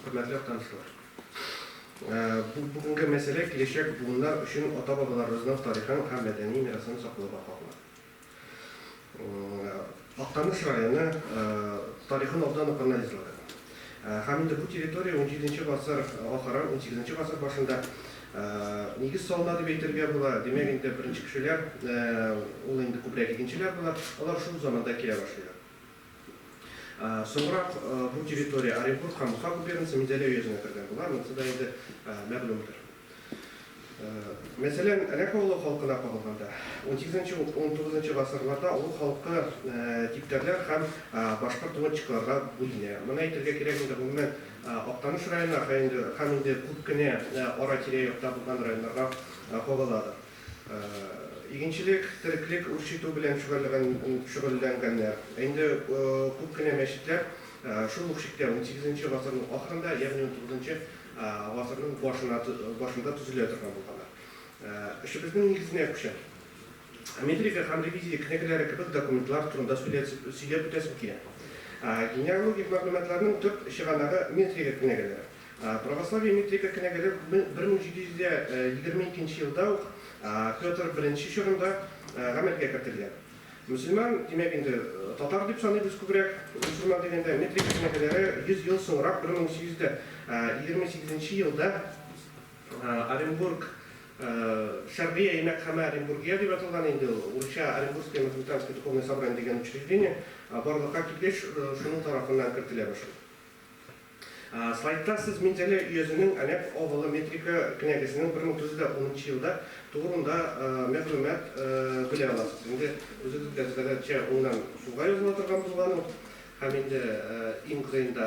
Хөрмәтле актанышлылар! Бу бүгенге мәсьәлә киләчәк буыннар өчен ата-бабаларыбызның тарихын һәм мәдәни мирасын саклауга кагыла. Актаныш районы тарихын алдан ук анализладык. Һәм инде бу территория унҗиденче гасыр ахыры, унсигезенче гасыр башында нигез салына дип әйтергә була. Димәк, инде беренче кешеләр, ул инде күбрәк игенчеләр була, алар шул заманда килә башлыйлар. Соңрак бу территория Оренбург һәм Уфа губернасы Минзәлә өязенә кергән була, монысы да инде мәгълүмдер. Мәсәлән, Әнәк авылы халкына кагылганда, унсигезенче-унтугызынчы гасырларда авыл халкы типтәрләр һәм башкорт вотчикларга бүленә. Моны әйтергә кирәк инде, гомумән, Актаныш районына һәм инде күп кенә ара-тирә якта булган районнарга кагыладыр. Игенчелек, тереклек үрчетү белән шөгыльләнгәннәр. Ә инде күп кенә мәчетләр шул ук чиктә, унсигезенче гасырның ахырында, ягъни унтугызынчы гасырның башына башында төзелә торган булганнар. Эшебезнең нигезенә күчәм. Метрика һәм ревизия книгәләре кебек документлар турында сөйләп үтәсем килә. Генеалогик мәгълүматларның төп чыганагы метрика книгәләре. Православие метрика кенәгәләре 1722 елда ук Петр I чорында гамәлгә кертелгән. Мөселман, димәк инде, татар дип саныйбыз күбрәк, мөселман дигәндә, метрика кенәгәләре 100 ел соңрак, 1828 елда Оренбург Шәргыя Мәхкәмә Оренбургия дип аталган, инде ул урысча Оренбургское Митрополитанское духовное собрание дигән учреждение барлыкка килгәч, шуның тарафыннан кертелә башлый. Слайдта сез Минзәлә өязенең Әнәк авылы метрика кенәгәсенең 1910 нчы елда турында мәгълүмат белә аласыз. Инде үзегез беләсез, гадәтчә уңнан сулга языла торган булган ул. Һәм инде иң кырыенда,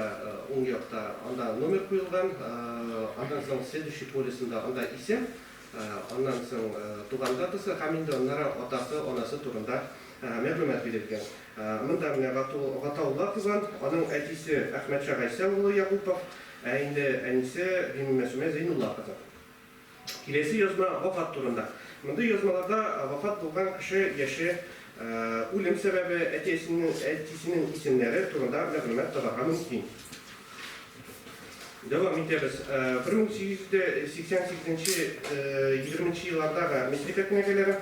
уң якта анда номер куелган. Аннан соң следующий полесында анда исем, аннан соң туган датасы һәм инде аннары атасы, анасы турында мәгълүмат бирелгән. Монда менә Гатаулла туган, аның әтисе Әхмәтша Гайсә улы Ягупов, ә инде әнисе Бимимәсүмә Зәйнулла кызы. Киләсе язма вафат турында. Мондый язмаларда вафат булган кеше яше, үлем сәбәбе, әтиәсенең, әтисенең исемнәре турында мәгълүмат табарга мөмкин. Дәвам итәбез. 1888 нче, егерменче еллардагы метрика кенәгәләре.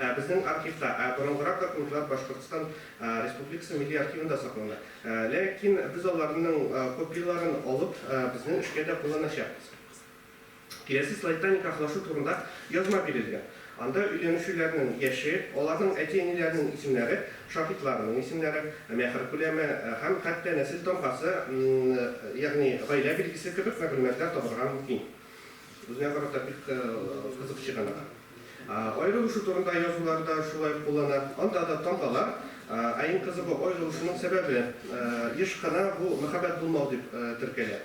Ә безнең архивта, ә борынгырак документлар Башкортстан Республикасы Милли архивында саклана. Ләкин без аларның копияләрен алып, безнең эшкә дә кулланачакбыз. Киләсе слайдта никахлашу турында язма бирелгән. Анда өйләнешүләрнең яше, аларның әти-әниләренең исемнәре, шаһитларының исемнәре, мәһер күләме һәм хәтта нәсел тамгасы, ягъни гаилә билгесе кебек мәгълүматлар табарга мөмкин. Үзенә карата бик кызык чыганак. Аерылышу турында язулар да шулай ук куллана. Анда да тамгалар, ә иң кызыгы, аерылышуның сәбәбе. Еш кына бу мәхәббәт булмау дип теркәлә.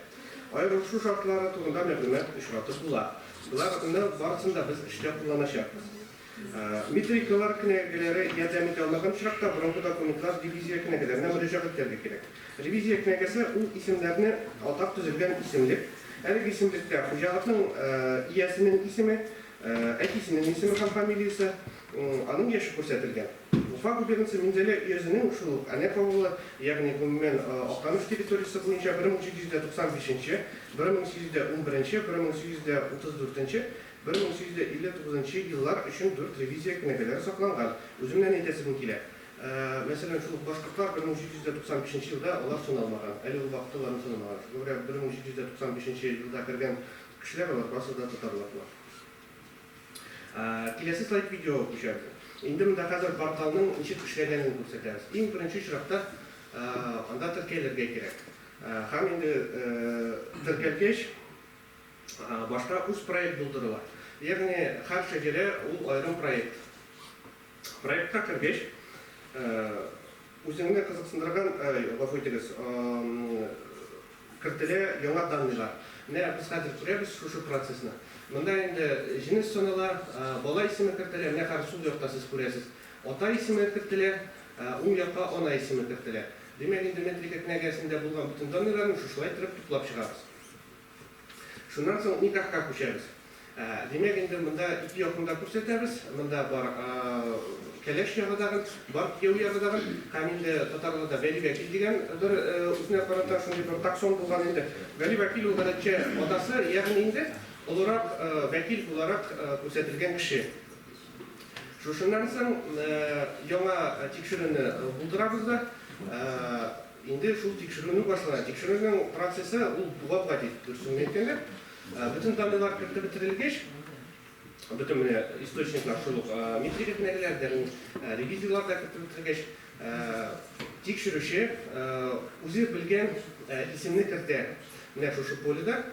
Аерылышу шартлары турында мәгълүмат очратып була. Боларны барысын да без эштә кулланачакбыз. Метрикалар кенәгәләре ярдәм итә алмаган очракта, борынгы документлар ревизия кенәгәләренә мөрәҗәгать итәргә кирәк. Ревизия кенәгәсе, ул исемнәрне атап төзелгән исемлек. Әлеге исемлектә хуҗалыкның иясенең исеме, Әтисенең исеме һәм фамилиясе, аның яше күрсәтелгән. Уфа губернасы Минзәлә өязенең шул ук Әнәк авылы, ягъни гомумән Актаныш территориясе буенча 1795 нче, 1811 нче, 1834 нче, 1859 нчы еллар өчен дүрт ревизия кенәгәләре сакланган. Үземнән әйтәсем килә. Мәсәлән, шул ук башкортлар 1795 нче елда алар саналмаган. Әле ул вакытта аларны санамаган. Шуңа күрә 1795 нче елда кергән кешеләр алар барысы да татарлар була. Киләсе слайд видеога күчәбез. Инде монда хәзер порталның ничек эшләгәнен күрсәтәбез. Иң беренче очракта анда теркәлергә кирәк. Һәм инде теркәлгәч, башта үз проект булдырыла. Ягъни һәр шәҗәрә ул аерым проект. Проектка кергәч, үзеңне кызыксындырган, гафу итегез, Кертелә яңа данныйлар. Менә без хәзер күрәбез шушы процессны. Монда инде җенес санала, бала исеме кертелә, менә хәзер сул якта сез күрәсез. Ата исеме кертелә, уң якка ана исеме кертелә. Димәк, инде метрика кенәгәсендә булган бөтен данныйларны шушылай иттереп туплап чыгабыз. Шуннан соң никахка күчәбез. Димәк, инде монда ике якны да күрсәтәбез. Монда бар кәләш ягы дагын, бар кияү ягы дагын. Һәм инде татарларда Вәли вәкил дигән бер үзенә карата шундый бер таксон булган инде. Вәли вәкил ул гадәтчә атасы, ягъни инде олырак вәкил буларак күрсәтелгән кеше. Шушыннан соң яңа тикшерүне булдырабыз да, инде шул тикшерүне башлана. Тикшерүнең процессы ул гап-гади, дөресен генә әйткәндә. Бөтен данныйлар кертеп бетерелгәч, бөтен менә источниклар шул ук метрика кенәгәләр, ягъни ревизияләр дә кертеп бетергәч, тикшерүче үзе белгән исемне кертә. Менә шушы поледа.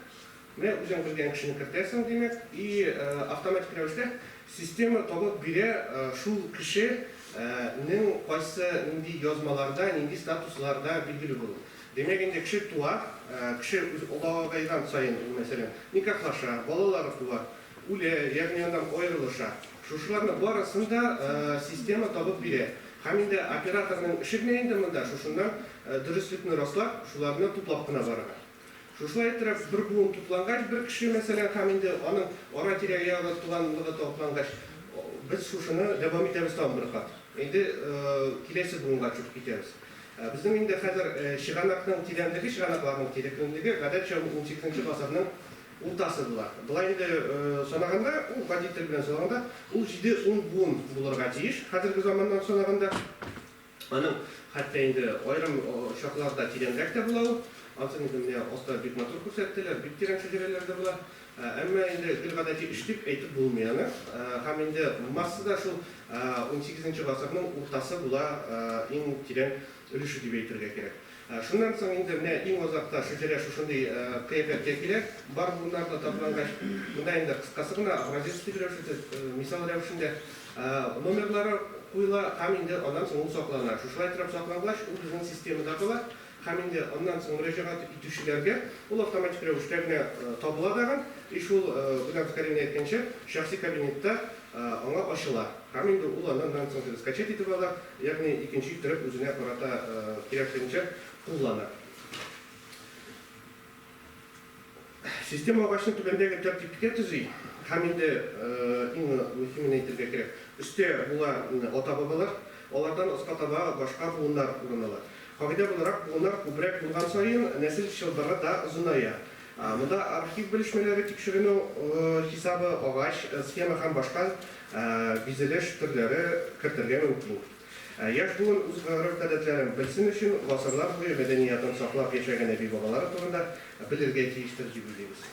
Менә үзең белгән кешене кертәсең, димәк, и автоматик рәвештә система табып бирә шул кешенең кайсы нинди язмаларда, нинди статусларда билгеле булуын. Димәк, инде кеше туа, кеше үз олыгайган саен, ул, мәсәлән, никахлаша, балалары туа, үлә, ягъни аннан аерылыша. Шушыларны барысын да система табып бирә. Һәм инде операторның эше генә инде монда шушыннан дөреслекне раслап, шуларны туплап кына барырга. Шушылай иттереп, бер буын туплангач, бер кеше, мәсәлән, һәм инде аның ара-тирә ягы туганлыгы туплангач, без шушыны дәвам итәбез тагын бер кат. Инде киләсе буынга төшеп китәбез. Безнең инде хәзер чыганакның тирәнлеге, чыганакларның тирәнлеге гадәтчә ул унсигезенче гасырның уртасы була. Болай инде санаганда, ул гади тел белән санаганда, ул җиде-ун буын булырга тиеш, хәзерге заманнан санаганда. Аның хәтта инде аерым чакларда тирәнрәк тә була ул. Ансын инде менә аста бик матур күрсәттеләр, бик тирән шәҗәрәләр дә була. Әмма инде гел гадәти эш дип әйтеп булмый аны. Һәм инде массада шул унсигезенче гасырның уртасы була иң тирән өлеше дип әйтергә кирәк. Шуннан соң инде менә иң азакта шәҗәрә шушындый кыяфәткә килә, бар буыннар да таплангач. Монда инде кыскасы гына образец дип рәвешендә, мисал рәвешендә номерлары куела һәм инде аннан соң ул саклана. Шушылай торып саклангач, ул безнең системада кала. Һәм инде аннан соң мөрәҗәгать итүчеләргә ул автоматик рәвештә генә табыла дагын, и шул, Гөлназ Кәримовна әйткәнчә, шәхси кабинетта аңа ачыла. Һәм инде ул аны аннан соң теге скачать итеп ала, ягъни икенче иттереп үзенә карата кирәклегенчә куллана. Система агачны түбәндәге тәртипкә төзи һәм инде иң мөһимен әйтергә кирәк, өстә була ата-бабалар, алардан аска таба башка буыннар урын ала. Кагыйдә буларак, буыннар күбрәк булган саен, нәсел чылбыры да озыная. Монда архив белешмәләре тикшеренү хисабы, агач, схема һәм башка бизелеш төрләре кертергә мөмкин. Яшь буын үз гореф-гадәтләрен белсен өчен, гасырлар буе мәдәниятын саклап яшәгән әби-бабалары турында белергә тиештер дип уйлыйбыз.